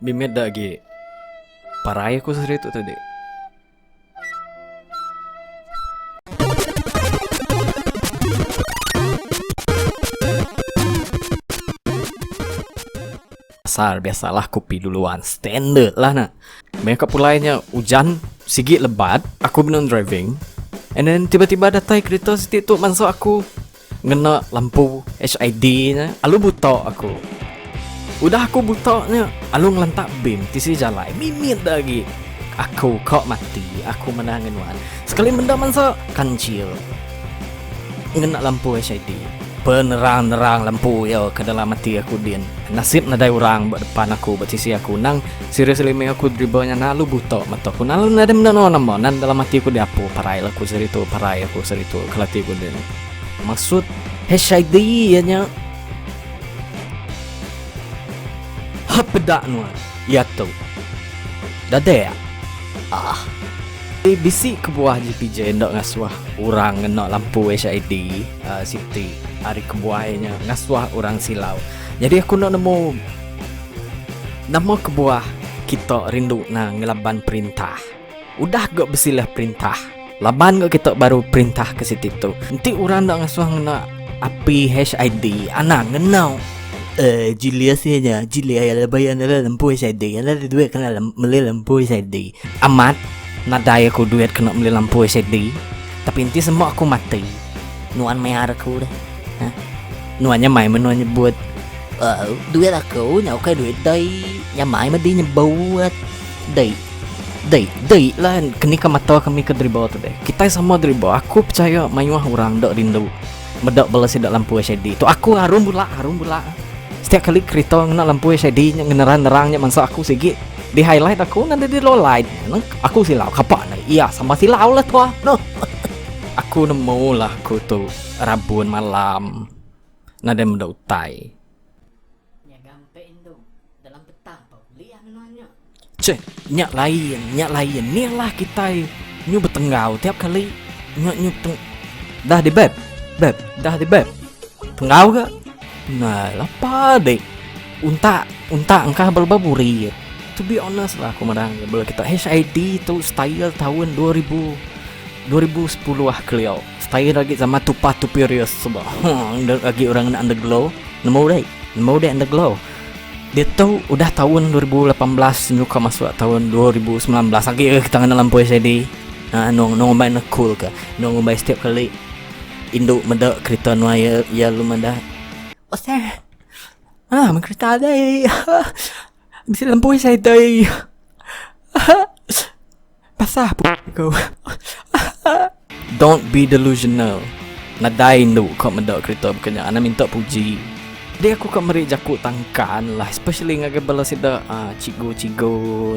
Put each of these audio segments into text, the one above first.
Mimit da agi parai aku sehari tu tadi. Pasal biasalah kopi duluan standard lah nak. Meh ka pulai nya ujan sigi lebat aku benung driving and then tiba-tiba datai kereta siti tu mansa aku ngena lampu HID nya alu buta aku. Udah aku buta nya alu ngelentak bim tisi jalai mimit da agi aku ka mati aku meda ngenuan sekali menda mansa kancil ngena lampu HID. Penerang-nerang lampu iya ke dalam ati aku din. Nasib nadai orang ba depan aku ba tisi aku nang seriously meh aku driba nya alu buta mata aku lalu nadai menda nama-nama nan dalam ati aku diapu parai la aku saritu parai aku saritu ke ati aku din. Maksud HID iya nya Ha peda nuan iya tu. Dadek. Ah. Bisi kebuah JPJ enda ngasuh orang ngena lampu HID siti ari kebuah iya nya ngasuh orang silau. Nyadi aku enda nemu nama kebuah kita rindu ngelaban perintah. Udah ga besilih perintah. Laban ga kita baru perintah ke siti tu. Enti orang enda ngasuh ngena api HID, anang ngena. Eh, Julius iya nya, Julia iya lebuh iya nela lempu HID, iya nadai duit kena meli lempu HID. Amat, nadai aku duit kena meli lampu HID. Tapi enti sema aku mati, nuan mayar aku deh. Hah? Nuan nya mai menua nyebut. Eh, duit aku nya ukai duit dei. Nya mai medi nyebut. Dei. Dei, dei lah keni ka mata kami ke deriba tu deh. Kitai sama deriba, aku pechaya mayuh orang enda rindu meda bala sida lampu HID tu. Aku harum bula, harum bula. Setiap kali kerita ngena lampu HID nya ngenerang-nerang nya mansa aku sigi di highlight aku nadai di low light. Aku silau kapa ne. Iya sama silau lah tuah. Aku nemu lah aku tu rabun malam nadai meda utai. Ceh, nya lain, nya lain. Ni lah kitai nyu betenggau tiap kali nya nyu beteng dah di beb, beb, dah di beb. Tenggau ga. Nah, lapa dek. Untak, untak engkah beleba burit. To be honest lah aku madang bala kita HID tu style taun 2000 2010 ah kelia. Style agi zaman Tupa Tupirius suba. Huh, agi orang ngena underglow. Nemu dek, nemu dek underglow. Diatu udah taun 2018 nyuka masuk taun 2019 agi ke kita ngena lampu LCD. Ha nung nung ngumbai ne cool ke. Nung ngumbai setiap kali indu meda kerita nuai iya iya lalu madah Oseh ah meh kerita deh bisi lampu LCD. Basah ku. Don't be delusional. Nadai indu ka meda kerita baka nya anang minta puji. Dia aku ka meri jaku tangkan lah especially ngagai bala sida aaa cikgu cikgu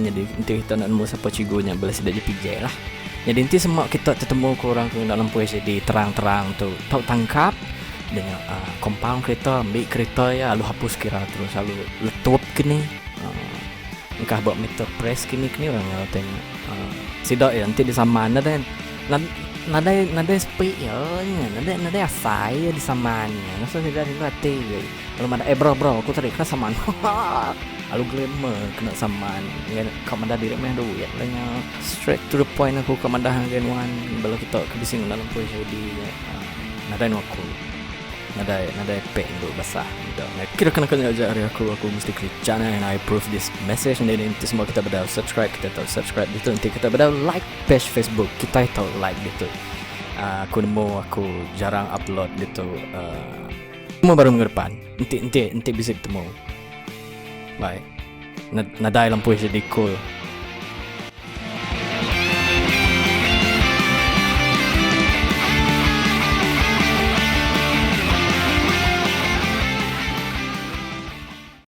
nyadi enti kita enda nemu sapa cikgu nya bala sida JPJ lah. Nyadi enti sema kita tetemu ke orang ke ngena lempu HID terang terang tu tau tangkap dengan aaa compound kerita ambi kerita iya lalu hapus kira terus lalu letup kini aaa engkah ba meter press kini kini orang enggau tai nya. Aaa sida iya enti disaman ne nadai nadai sepi iya nya nadai nadai asai iya disaman nya ngasuh sida rindu ati lalu madah eh bro bro aku tadi kena saman hahaha lalu glamour kena saman ka madah diri meh duit lah nya. Straight to the point aku ka madah ngagai nuan bala kita ke bisi ngena lempu HID nya nadai nuan aku. Nadai nadai pek endu basah meda. Kira kena kena aja ari aku aku mesti klik channel and I approve this message and then enti semua kita bedau subscribe kita tau subscribe ditu enti kita bedau like page Facebook kitai tau like ditu. Uh, aku nemu aku jarang upload ditu uh, Temu baru minggu depan. Enti enti enti bisi betemu. Bye. Nadai lampu jadi cool.